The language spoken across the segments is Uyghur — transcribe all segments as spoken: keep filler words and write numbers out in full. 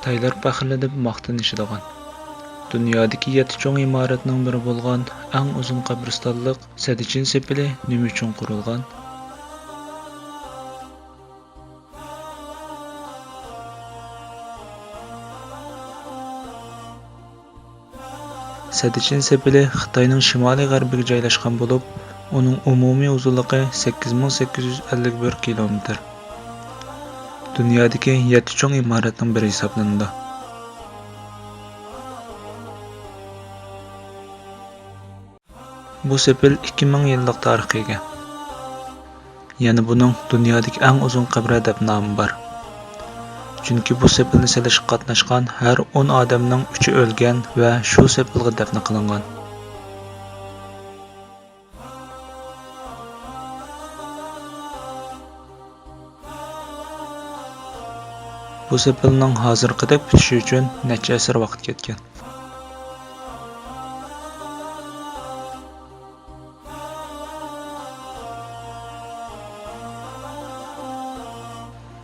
خىتايلار پەخىرلىنىپ ماختىنىشىدىغان، دۇنيادىكى يەتتە چوڭ ئىمارەتنىڭ بىرى بولغان ئەڭ ئۇزۇن قەبرىستانلىق سەددىچىن سېپىلى نېمە ئۈچۈن قۇرۇلغان؟ سەددىچىن سېپىلى خىتاينىڭ شىمالىي غەربىگە جايلاشقان بولۇپ، ئۇنىڭ ئومۇمىي ئۇزۇنلۇقى سەككىز مىڭ سەككىز يۈز ئەللىك بىر كىلومېتىر. دۇنيادىكى يەتتە چوڭ ئىمارەتنىڭ بىرى ھېسابلىنىدۇ. بۇ سېپىل ئىككى مىڭ يىللىق تارىخقا ئىگە. يەنە بۇنىڭ دۇنيادىكى ئەڭ ئۇزۇن قەبرە دەپ نامى بار. چۈنكى بۇ سېپىلنى سېلىشقا قاتناشقان ھەر ئون ئادەمنىڭ ئۈچى ئۆلگەن ۋە شۇ سېپىلغا دەپنە قىلىنغان. بۇ سېپىلنىڭ ھازىرقىدەك پۈتۈشى ئۈچۈن نەچچە ئەسىر ۋاقىت كەتكەن.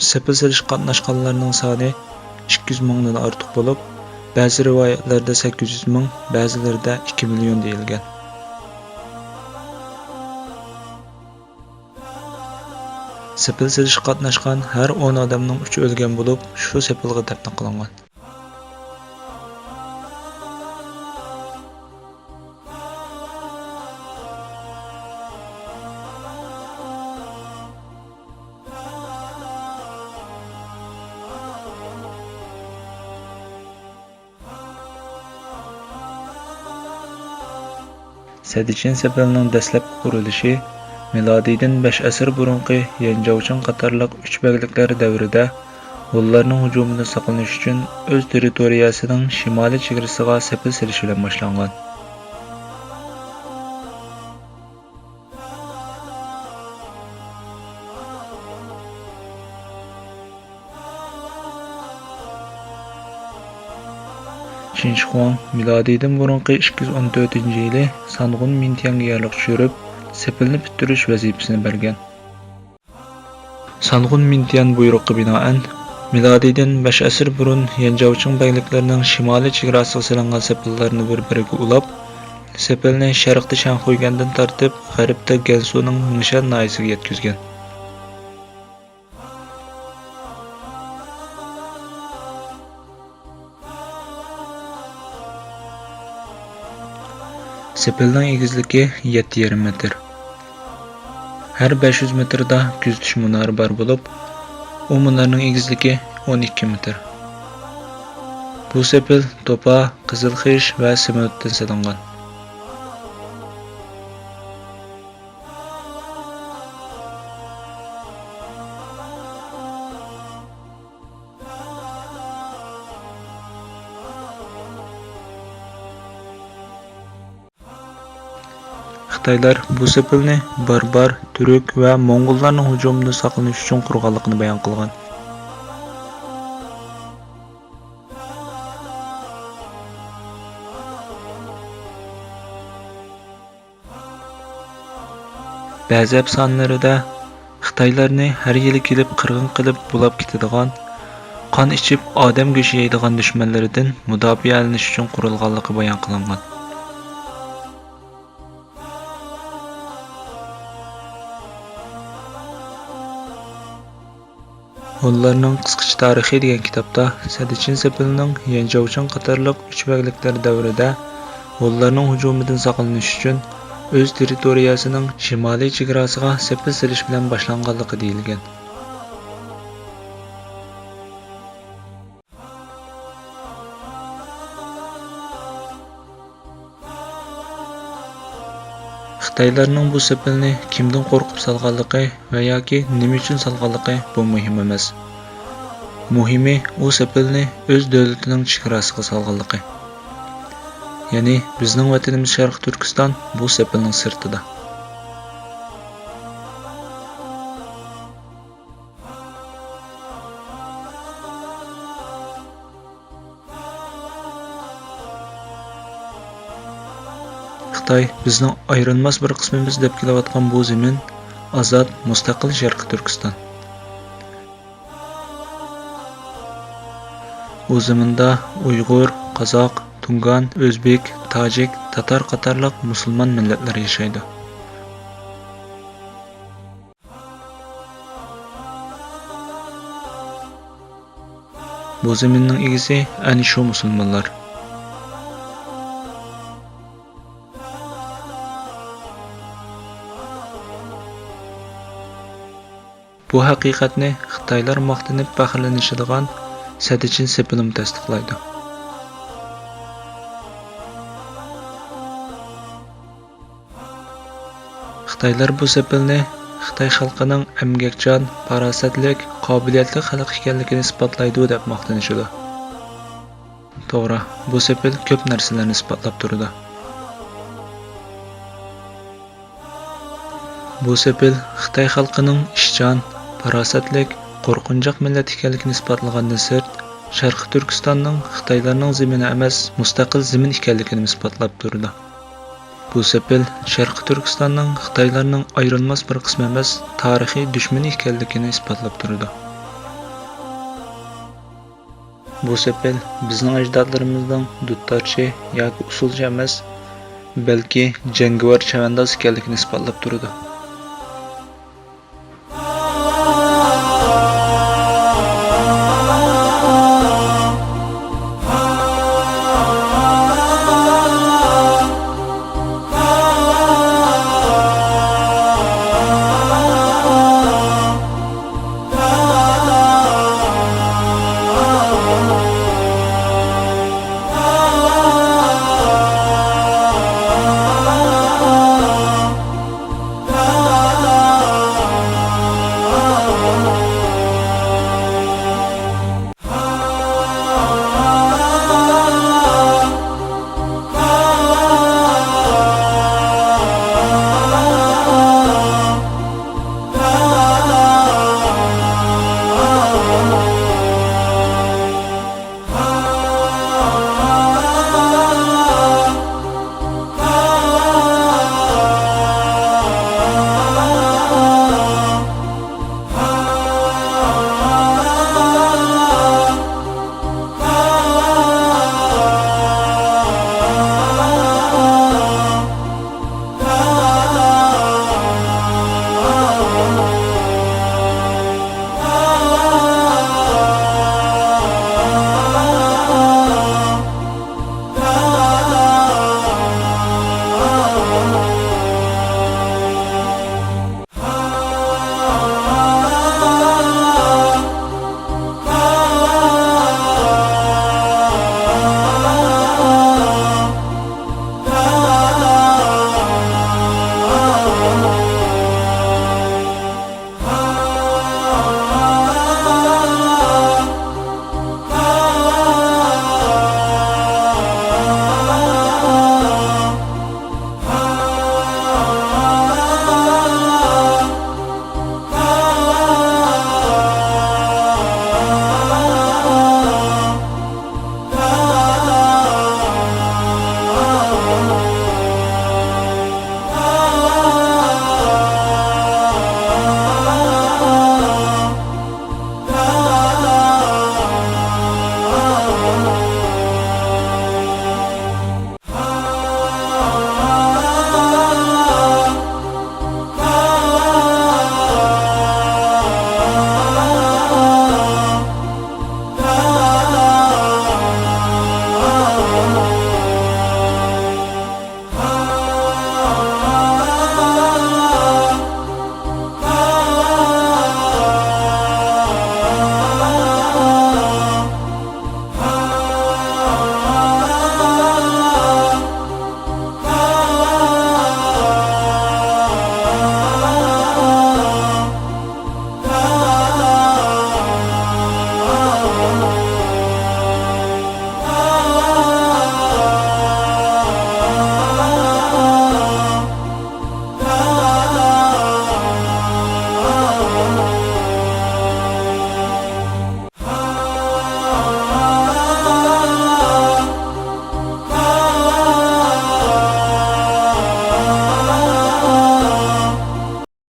سېپىل سېلىشقا قاتناشقانلارنىڭ سانى ئىككى يۈز مىڭدىن ئارتۇق بولۇپ، بەزى رىۋايەتلەردە سەككىز يۈز مىڭ، بەزىلىرىدە ئىككى مىليون دېيىلگەن. سېپىل سېلىشقا قاتناشقان ھەر ئون ئادەمنىڭ ئۈچى ئۆلگەن بولۇپ، شۇ سېپىلغا دەپنە قىلىنغان. سەددىچىن سېپىلىنىڭ دەسلەپكى قۇرۇلۇشى مىلادىيدىن بەش ئەسىر بۇرۇنقى يەنجاۋچىڭ قاتارلىق ئۈچ بەگلىكلەر دەۋرىدە ھونلارنىڭ ھۇجۇمىدىن ساقلىنىش ئۈچۈن ئۆز تېررىتورىيەسىنىڭ شىمالىي چېگرىسىغا سېپىل سېلىش بىلەن باشلانغان. شىنشىخۇاڭ مىلادىيدىن بۇرۇنقى ئىككى يۈز ئون تۆتىنچى يىلى سانغۇن مىنتيەنگە يارلىق چۈشۈرۈپ، سېپىلنى پۈتتۈرۈش ۋەزىپىسىنى بەرگەن. سانغۇن مىنتيەن بۇيرۇققا بىنائەن، مىلادىيدىن بەش ئەسىر بۇرۇن يەنجاۋچىڭ بەگلىكلىرىنىڭ شىمالىي چېگراسىغا سېلىنغان سېپىللارنى بىر-بىرىگە ئۇلاپ، سېپىلنى شەرقتە شەنخۇيگەندىن تارتىپ، غەربتە گەنسۇنىڭ مىڭشەن ناھىيەسىگە يەتكۈزگەن. سېپىلنىڭ ئېگىزلىكى يەتتە يېرىم مېتىر. ھەر بەش يۈز مېتىردا كۆزىتىش مۇنارى بار بولۇپ، ئۇ مۇنارنىڭ ئېگىزلىكى ئون ئىككى مېتىر. بۇ سېپىل توپا، قىزىل خىش ۋە سېمونتتىن سېلىنغان. خىتايلار بۇ سېپىلنى باربار تۈرك ۋە موڭغۇللارنىڭ ھۇجۇمىدىن ساقلىنىش ئۈچۈن قۇرغانلىقىنى بايان قىلغان. بەزى ئەپسانىلىرىدە خىتايلارنى ھەر يىلى كېلىپ قىرغىن قىلىپ بۇلاپ كېتىدىغان، قان ئىچىپ ئادەم گۆشى يەيدىغان دۈشمەنلىرىدىن مۇداپىئەلىنىش ئۈچۈن قۇرۇلغانلىقى بايان قىلىنغان. ھونلارنىڭ قىسقىچە تارىخى دېگەن كىتابتا سەددىچىن سېپىلىنىڭ يەنجاۋچىڭ قاتارلىق ئۈچ بەگلىكلەر دەۋرىدە ھونلارنىڭ ھۇجۇمىدىن ساقلىنىش ئۈچۈن ئۆز تېررىتورىيەسىنىڭ شىمالىي چېگراسىغا سېپىل سېلىش بىلەن باشلانغانلىقى دېيىلگەن. خىتايلارنىڭ بۇ سېپىلنى كىمدىن قورقۇپ سالغانلىقى ۋە ياكى نېمە ئۈچۈن سالغانلىقى بۇ مۇھىم ئەمەس. مۇھىمى ئۇ سېپىلنى ئۆز دۆلىتىنىڭ چېگراسىغا سالغانلىقى. يەنى بىزنىڭ ۋەتىنىمىز شەرقىي تۈركىستان بۇ سېپىلنىڭ سىرتىدا. خىتاي بىزنىڭ ئايرىلماس بىر قىسمىمىز دەپ كېلىۋاتقان بۇ زېمىن ئازاد، مۇستەقىل شەرقىي تۈركىستان. بۇ زېمىندا ئۇيغۇر، قازاق، تۇڭگان، ئۆزبېك، تاجىك، تاتار قاتارلىق مۇسۇلمان مىللەتلەر ياشايدۇ. بۇ زېمىننىڭ ئىگىسى ئەنە شۇ مۇسۇلمانلار. بۇ ھەقىقەتنى خىتايلار ماختىنىپ پەخىرلىنىشىدىغان سەددىچىن سېپىلمۇ تەستىقلايدۇ. خىتايلار بۇ سېپىلنى خىتاي خەلقىنىڭ ئەمگەكچان، پاراسەتلىك، قابىلىيەتلىك خەلق ئىكەنلىكىنى ئىسپاتلايدۇ دەپ ماختىنىشىدۇ. توغرا، بۇ سېپىل كۆپ نەرسىلەرنى ئىسپاتلاپ تۇرىدۇ. بۇ سېپىل خىتاي خەلقىنىڭ ئىشچان، پاراسەتلىك، قورقۇنچاق مىللەت ئىكەنلىكىنى ئىسپاتلىغاندىن سىرت، شەرقىي تۈركىستاننىڭ خىتايلارنىڭ زېمىنى ئەمەس، مۇستەقىل زېمىن ئىكەنلىكىنىمۇ ئىسپاتلاپ تۇرىدۇ. بۇ سېپىل شەرقىي تۈركىستاننىڭ خىتايلارنىڭ ئايرىلماس بىر قىسمى ئەمەس، تارىخىي دۈشمىنى ئىكەنلىكىنى ئىسپاتلاپ تۇرىدۇ. بۇ سېپىل بىزنىڭ ئەجدادلىرىمىزنىڭ دۇتارچى ياكى ئۇسسۇلچى ئەمەس، بەلكى جەڭگىۋار چەۋەنداز ئىكەنلىكىنى ئىسپاتلاپ تۇرىدۇ.